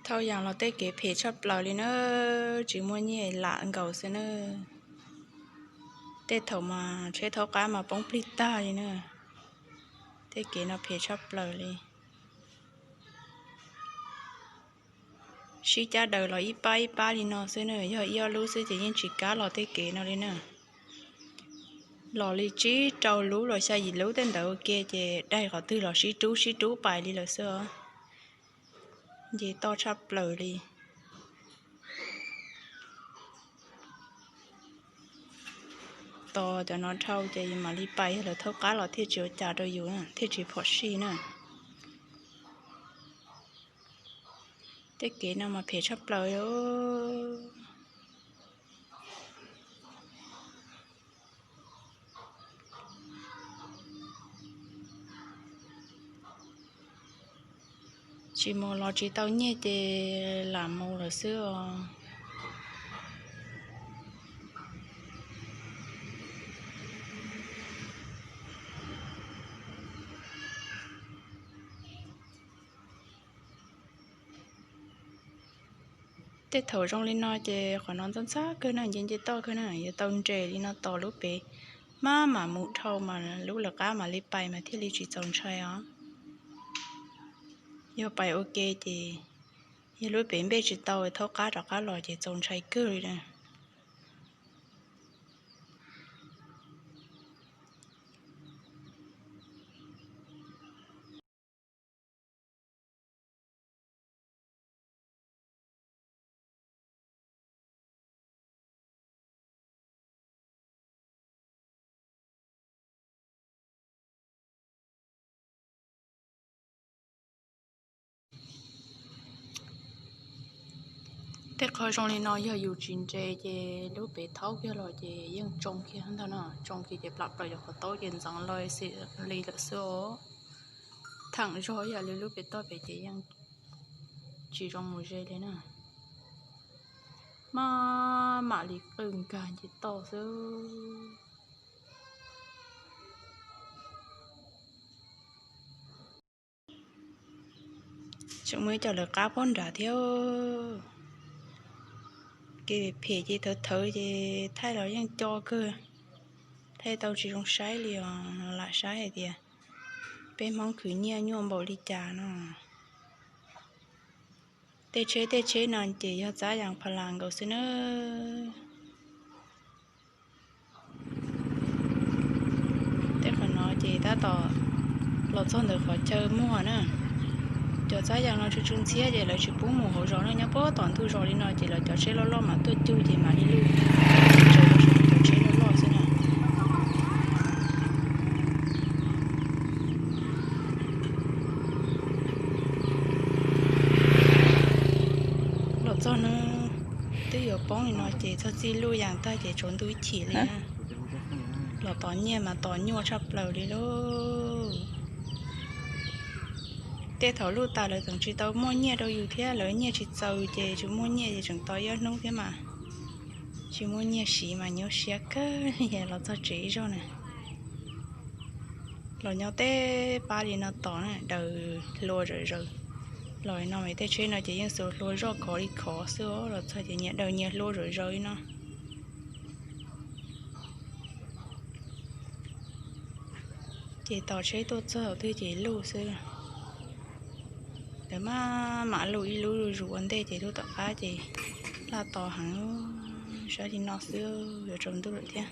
Thauj yas los tej kev phem tshaj plaws li na, tsis muaj nyiaj lam nkaus xwb na. Tej thaum mas tsheb thaub qab mas poob plig tag li na. Tej kev no phem tshaj plaws li. Sib cab daws los ib pab ib pab li no xwb na, yog ib ob lub xwb ces yeej tsis kam los tej kev no li na. Los li tsib rau lub los xya yim lub tej ntawd ua ke ces daig qhov twg los sib rub sib rub pais li lawm xwb os. Nce toj tshaj plaws li. Tos cov no dhau ces yus mam li pais, yog lawv thaub qab los thiaj tsis ua cas rau yus, thiaj tsis phom sij na. Tej kev no mas phem tshaj plaws. Tsis mus los tsis tau nyiaj ces lam mus lawm xwb os. Tej thaum zoo li no ces qhov no ntxhab ntxhab kawg na, nce nce toj kawg na, yuav tau nres li no tos lub pem maj mam mus dhau mas lub lawv qab mam li pais mas thiaj li tsis txaus ntshai os. Yog pais ua ke ces yog lub pem npej tsis tau thaub qab rov qab los ces txaus ntshai kawg li na. Tej qhov zoo li no yog yus tsis nres ces lub pem thaub kiag los ces yeej tsoo kiag ntag no, tsoo kiag ces plam plaws cov qhov taub ces ntxeev lawm xwb li lawm xwb os. Thaum zog yam li lub pem toj pem ces yeej tsis zoo mus ze li na. Maj mam li qw nkag nce toj xwb. Tseem muaj ib co lawv qab puag nrad thiab. Kev phem ces thawv thawv ces thaij los yeej co kawg. Thaij tau tsis zoo saib li os, lam saib hais tias peb Hmoob khwv nyiaj nyuaj npaum li cas no. Tej tsheb tej tsheb no ces yog txab yas pha las nkaus xwb na. Tej qhov no ces tab tom los txog ntawm qhov chaw muag na. Cov txab yas no tsw tsw ntxhiab ces lawv tsis pub mus hauv zos na, nyob puag tom ntug zos li no ces lawv cov tsheb loj loj mas tuaj cug ces mam li luj. Cov tsheb loj loj xwb na. Los txog no twb yuav poob li no ces txog txij luj yas tag ces tsaus ntuj ib chim li na. Los tos nyiaj mas tos nyuaj tshaj plaws li lauj. Tej thaum luj tas lawv tseem tsis tau muaj nyiaj rau yus thiab, lawv nyiaj tsis txaus ces tsis muaj nyiaj ces tseem tos ib ob hnub thiab mas tsis muaj nyiaj siv mas nyuaj siab kawg li. Los txog tsev ib zaug na, los nyob tej pab li no tos na, daws hlua zawm zaws. Los no mas tej tsheb no ces yeej xuas hlua zoj khov li khov xwb, los txog ces nyias daws nyias hlua zawm zaws li no. Ces tos tsheb tuaj txog twg ces luj xwb. Lawv maj mam luj ib lub zuj zus ua ntej ces lub tom qab ces laj tos heev, saib li no xwb yuav tsaus ntuj lawm thiab.